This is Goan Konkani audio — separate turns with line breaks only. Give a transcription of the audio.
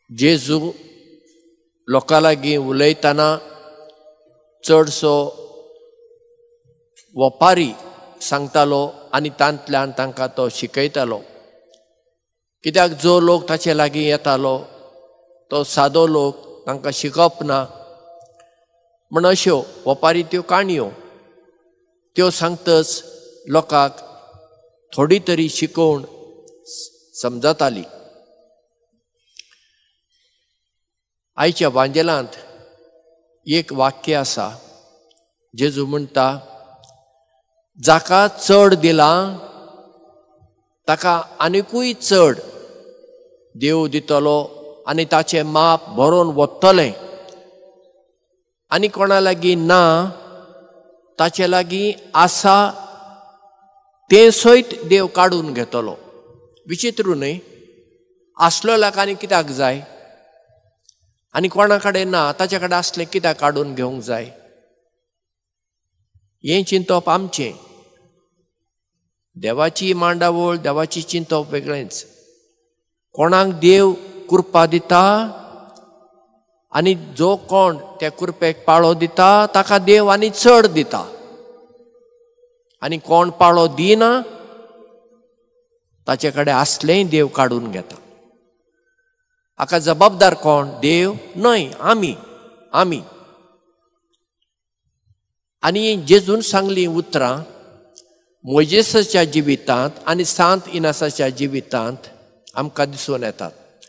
जेजू लोकां लागीं उलयतना चडसो वपारी सांगतालो आनी तांतल्यान तांकां तो शिकयतालो. कित्याक जो लोक ताचे लागीं येतालो तो सादो लोक, तांकां शिकप ना म्हण अश्यो वपारी त्यो काणयो त्यो सांगतच लोकांक थोडी तरी शिकोवण समजताली. आयच्या वांजेलांत एक वाक्य आसा. जेजू म्हणटा, जाका चड दिलां ताका आनिकूय चड देव दितलो आनी ताचें माप भरोवन वतलें, आनी कोणा लागीं ना ताचे लागीं आसा तें सयत देव काडून घेतलो. विचित्र न्हय? आसलेल्याक आनी कित्याक जाय आनी कोणा कडेन ना ताचे कडेन आसलें कित्याक काडून घेवंक जाय? हें चिंतप आमचें. देवाची मांडावळ, देवाची चिंतप वेगळेंच. कोणाक देव कृपा दिता आनी जो कोण त्या कृपेक पाळो दिता ताका देव आनी चड दिता, आनी कोण पाळो दिना ताचे कडेन आसलेंय देव काडून घेता. हाका जबाबदार कोण? देव न्हय, आमी. आमी. आनी जेजून सांगलीं उतरां मोजेसाच्या जिवितांत आनी सांत इनासाच्या जिवितांत आमकां दिसून येतात.